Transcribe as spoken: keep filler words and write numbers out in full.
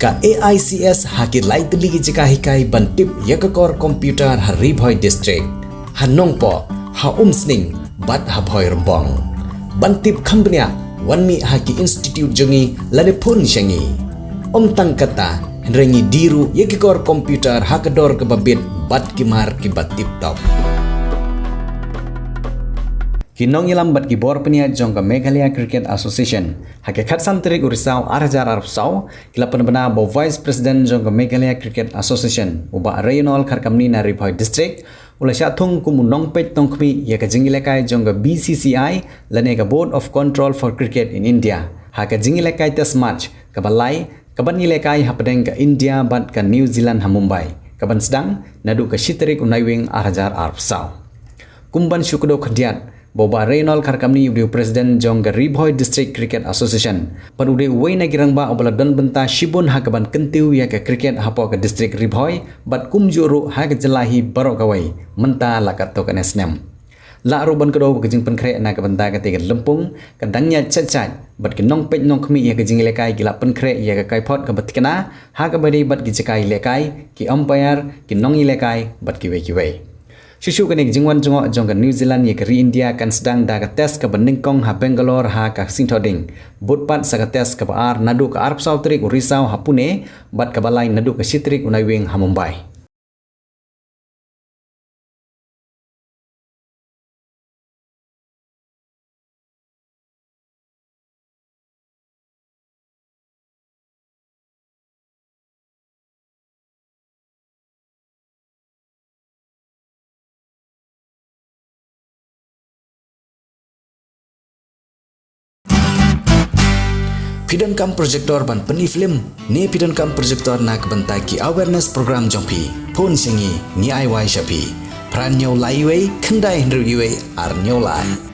Ka A I C S ha ki lai tylli ki jaka hikai ban tip ïa ka kor computer ha Ri Bhoi District, ha Nongpoh, ha Umsning bad ha Bhoirymbong. Ban tip kham bniah, wan mih ha ki institute jong ngi lane phone sha ngi. Ym tang katta, hynrei ngi die ruh ïa ki kor computer ha ka dor kaba bit bad ki mar kiba tip top. Ki nongïalam bad ki bor pynïaid jong ka Meghalaya Cricket Association ha ka khatsan tarik u Risaw ar hajar arphew saw ki la pynbna ba u Vice President jong ka Meghalaya Cricket Association, u Bah Raynold Kharkamni na Ri Bhoi District, u la shah thung kum u nongpeit nongkhmih ïa ka jingïalehkai jong ka B C C I lane ka Board of Control for Cricket in India ha ka jingïalehkai Test Match kaba lai kaban ïalehkai hapdeng ka India bad ka New Zealand ha Mumbai, kaban sdang naduh ka shi tarik u Naiwieng ar hajar arphew saw. Kum ban shu kdew khyndiat ba u Bah Raynold Kharkamni u dei u President jong ka Ri Bhoi District Cricket Association bad u dei uwei na ki rangbah uba la don bynta shibun ha kaban kyntiew ïa ka cricket hapoh ka District Ri Bhoi bad kumjuh ruh ha ka jylla hi baroh kawei mynta la katto katne snem. Lah ruh ban kdew ba ka jingpynkhreh na ka bynta katei ka lympung ka dang ïaid shait shait bad ki nongpeit nongkhmih ïa ka jingïalehkai ki la pynkhreh ïa ka kaiphod kaba thikna ha kaba ïadei bad ki jaka ïalehkai, ki umpire, ki nongïalehkai bad kiwei kiwei. Shuh shuh kane ka jingwan jngoh jong ka New Zealand ïa ka ri India kan sdang da ka test kaba nyngkong ha Bangalore ha ka Singthoding, bud pat sa ka test kaba ar naduh ka arphew saw tarik u Risaw ha Pune bad kaba lai naduh ka shi tarik u Naiwieng ha Mumbai. Phi donkam projector ban pyni film ne phi donkam projector na ka bynta ki awareness program jong phi? Phone sha ngi, ngi ai wai sha phi. Phra hynñiew lai wei, khyndai hynriew wei, ar hynñiew lai.